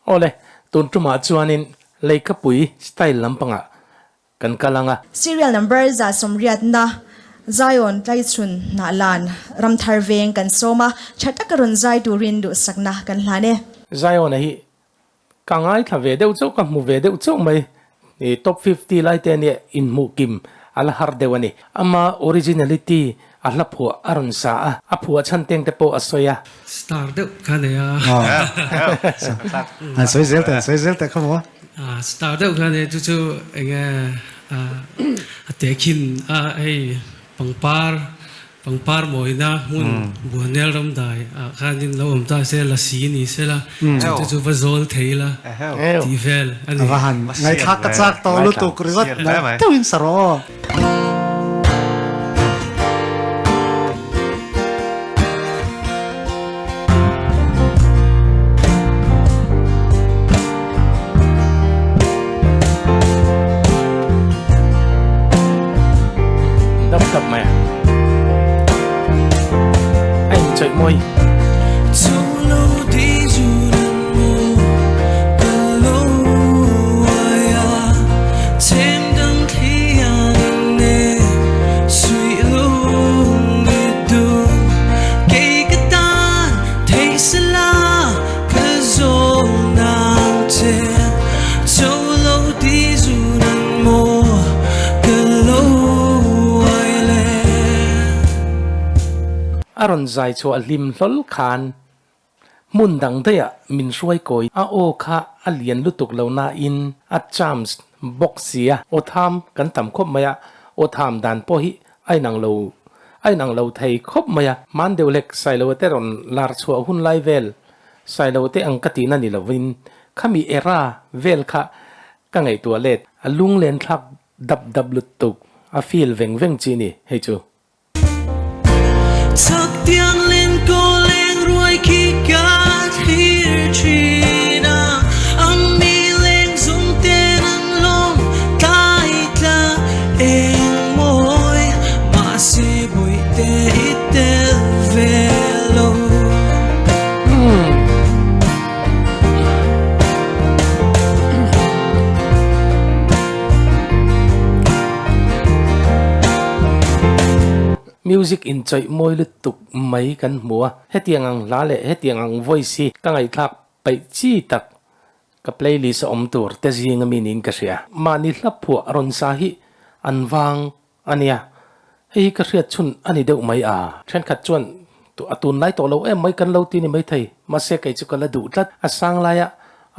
Awle, tun tumah chuanin Leikapui style lampangah kan kal ang a. Serial number 180na Zion Tlaichhun Hnahlan Ramthar Veng kan sawm a, tha taka rawn zai turin duhsakna kan hlan e. Zion-a hi ka ngaithla ve deuh chauh, ka hmu ve deuh chauh mai. Top 50 lai te ania inhmuh kim a la har deuh a ni. Ama originality a hla phuah a rawn sa a, a phuah chhan teng te pawh a sawi a. Star deuh kha nei a. An sawi zel teh, an sawi zel teh kha maw? Star deuh kha nei chu chu enge a tehkhin a hei pangpar pangpar mawina hmun Buanel ramdai ah khanin lo awm ta se lasi ni sela chu te chu va zawl thei la tih vel a ni. A va han ngaihthlak ka chak tawh lutuk ringawt nalh deuhin sa rawh aw. Dap dap mai a. A inchawih mawi. A rawn zai chhuah hlim hlawl khan Hmun dang daih ah min hruai kawi. A aw kha a lian lutuk lo nain a charms bawk sia. Aw tham kan tam khawp mai a, aw tham dan pawh hi a inang lo a inang lo thei khawp mai a. Hman deuh lek Sailo te rawn lar chhuah hun lai vel Sailo te ang ka tihna ni lovin khami era vel kha ka ngaihtuah let. A lunglen thlak dap dap lutuk a feel veng veng chi ni hei chu. Music inchawih mawi lutuk mai kan hmu a, hetiang ang hla leh hetiang ang voice hi ka ngaihthlak peih chi tak ka playlist a awm tur te zing ami niin ka hria. Mahni hla phuah rawn sa hi an vang a nia, hei hi ka hriat chhun a ni deuh mai a. Thenkhat chuan a tunlai tawh lo em mai kan lo ti ni maithei, mahse kei chu ka la duh tlat. A sang laia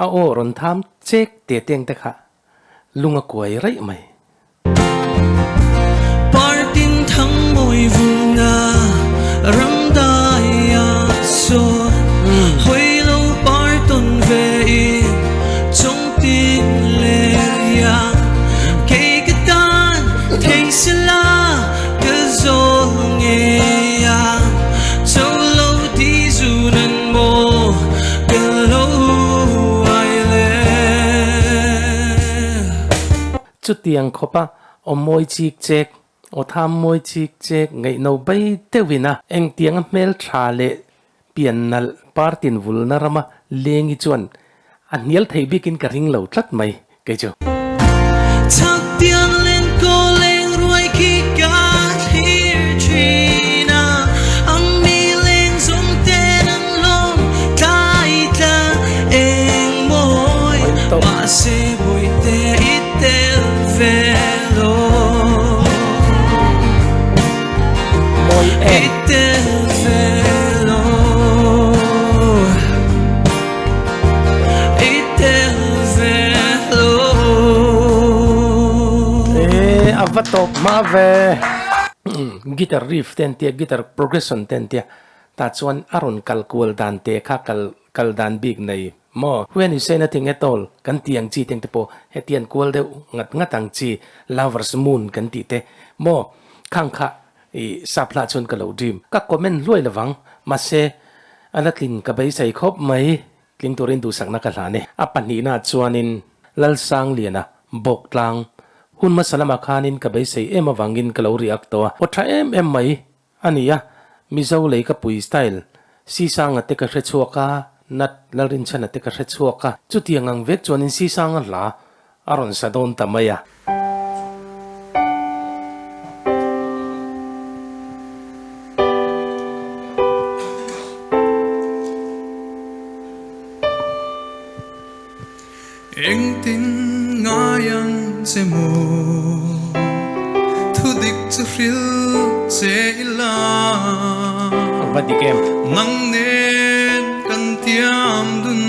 a aw rawn tham chek te teng te kha Lung a kuai raih mai. Partin thang mawi vunga ram dai a sawn hawi lo par tawn ve i chung tin ler hian kei ka tan thei sela ka zawl ngei a cho lo ti zun an maw ka lo ai le. Chutiang khawpa aw mawi chik chek, aw tham mawi chik chek ngaihno bai deuhin a engtianga hmel tha leh pian nalh partin vulna rama lengi chuan a hnial thei bikin ka ring lo tlat mai kei chu. Chaktiang lenkaw leng ruai khi ka thlir thin a, ang mi leng zawng ten an lawm tlai tla eng mawi mahse bawihte i tel ve lo. Mawi em. I tel ve lo. I tel ve lo. E a va tawp hma ve. Guitar riff te an tia, guitar progression te an tia, tah chuan a rawn kal kual dan te kha kal kal dan bik nei maw? When you say nothing at all kan tih ang chi teng te pawh heti an kual deuh ngat ngat ang chi lovers moon kan tih te maw khang kha i sap hlah chuan ka lo dream ka comment hluai lovang mahse a la tlin ka beisei khawp mai tling turin duhsakna ka hlan e. A pahnihna chuanin Lalsangliana Bawktlang hun hmasa lamah khanin ka beisei em avangin ka lo react tawh a aw tha em em mai A ni a, Mizo lei ka pui style, Sisanga te ka hre chhuak a, Nat Lalrinchhana te ka hre chhuak a, chutiang ang vek chuanin Sisanga hla a rawn sa dawn ta mai a. Engtin ngai ang che maw thudik chu hrilh che ila. Va dik em. Nang nen kan tiam dun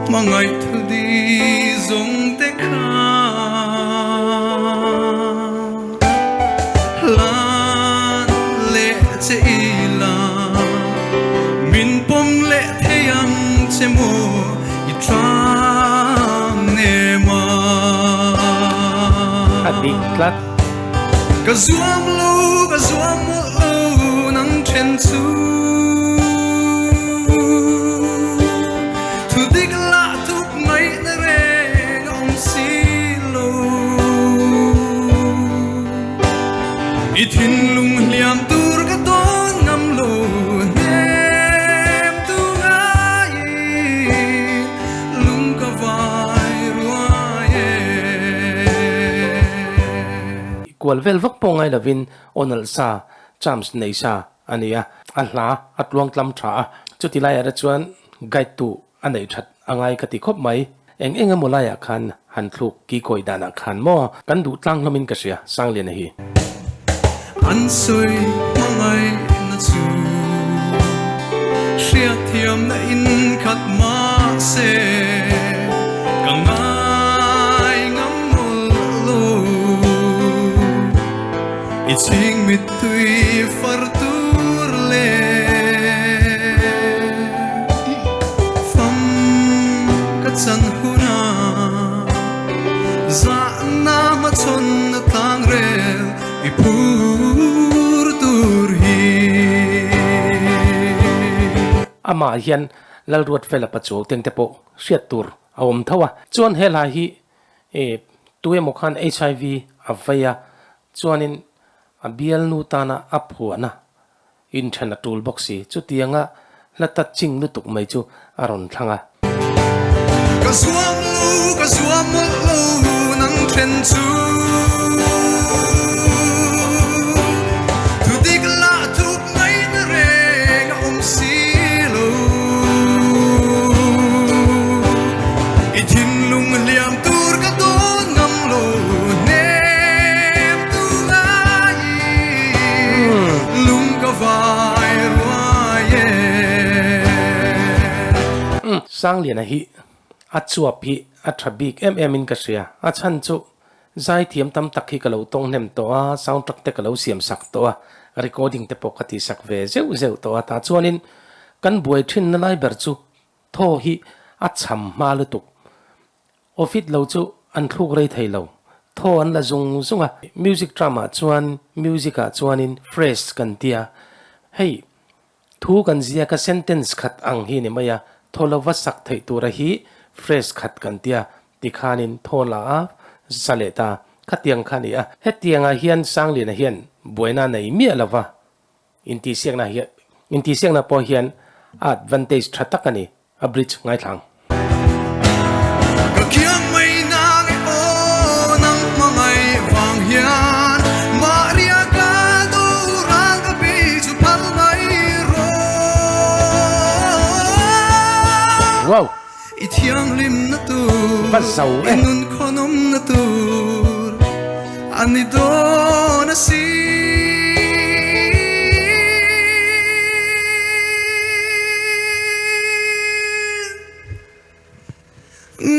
hmangaih thudi zawng te kha Hlan leh che ila min pawm leh thei ang che maw i tlang nem a. A dik tlat. Ka zuam lo, ka zuam mawlh lo nang then chu. Thu dik lah thup ngaihna reng a awm si lo. I thinlung hliam tur ka dawn ngam lo hnem tu ngaiin lung ka vai ruai e. Kual vel vak pawh ngai lovin aw nalh sa, charms nei sa a ni a, a hla a tluang tlam tha a, chuti laiah te chuan guide tu a neih that a ngai ka ti khawp mai. Eng eng emaw laiah khan han thluk ki kawi danah khan maw kan duh tlang hlawmin ka hria Sangliana hi. An sawi hmangaihna chu hriatthiamna in khat mahse ka ngai ngam mawlh lo. I chhing mittui far tur leh fam ka chan hunah zahna hmachhawn a tlang rel i phur tur hi. Amah hian Lalruatfela Pachuau teng te pawh hriat tur a awm tho a. Chuan he hla hi tu emaw khan HIV a vei a, chuanin a bialnu tana a phuahna inthen a tul bawk si. Chutianga hla ta ching lutuk mai chu a rawn thlang a. Ka zuam lo, ka zuam mawlh lo nang then chu. Thudik lah thup ngaihna reng a awm si lo. I thinlung hliam tur ka dawn ngam lo hnem tu ngaiin lung ka vai ruai e. Sangliana hi a chuap hi a tha bik em em in ka hria. A chhan chu Zaithiam tam tak hi ka lo tawng hnem tawh a, soundtrack te ka lo siam sak tawh a, recording te pawh ka tih sak ve zeuh zeuh tawh a, tah chuanin kan buai thinna lai ber chu thaw hi a cham hma lutuk. Ofit lo chu an thluk rei thei lo, thaw an la zung zung a, music tram ah chuan music ah chuanin phrase kan tia, hei Thu kan ziak a sentence khat ang hi ni mai a, thaw lova sak theih tura hi phrase khat kan tia tikhanin thaw la a sa leh ta khatiang kha a ni a. Hetiangah hian Sangliana hian buaina nei miah lova intihsiakna hian intihsiakna pawh hian a advantage tha tak a ni. A bridge ngaithlang. Ka kiang mai nang e aw nang hmangaih vang hian Maria ka duhral ka bi chu phal mai rawh. Wow. I thianghlim na tur, Va zo e. I nun khawnawm na tur a ni dawn a si.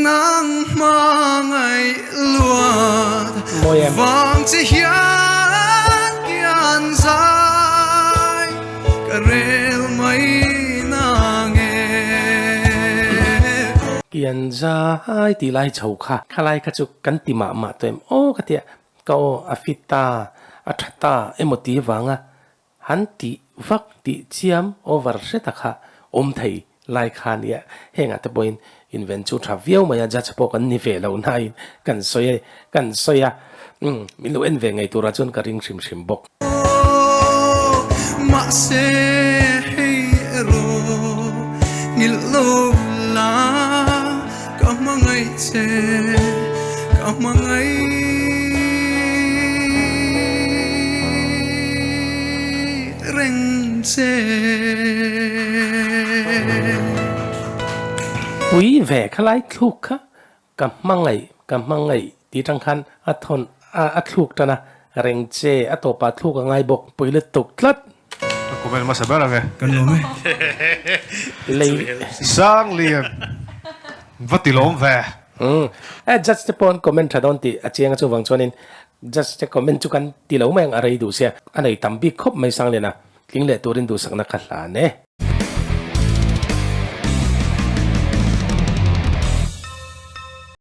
Nang hmangaih luat vang che hian kian zai ka rel mai nang e. Kian zai tih lai chho kha khalai kha chu kan ti mah mah tawh em aw ka tia ka aw a fit ta a tha ta emaw ti vanga Han tih vak tih chiam over hre tak kha awm thei lai kha nia. Hengah te pawhin inven chu tha viau mai a, judge pawh kan ni ve lo nain kan sawi kan sawi a, umm min lo en ve ngei turah chuan ka ring hrim hrim bawk. Mahse hei rawh Nghilh lo la ka hmangaih che ka hmangaih reng che. Pui ve khalai thluk kha Ka hmangaih, ka hmangaih tih tang khan a thawn a, a thluk tan a, reng che a tawpah thluk a ngai bawk, pui lutuk tlat. Ka comment hmasa ber ang e. Kan lawm e. Lei. Sanglian va ti lawm ve. Umm. E judge te pawh an comment tha dawn tih a chiang a chuvang chuanin judge te comment chu kan ti lo mai ang a rei duh sia. A nei tam bik khawp mai Sangliana tling leh turin duhsakna ka hlan e.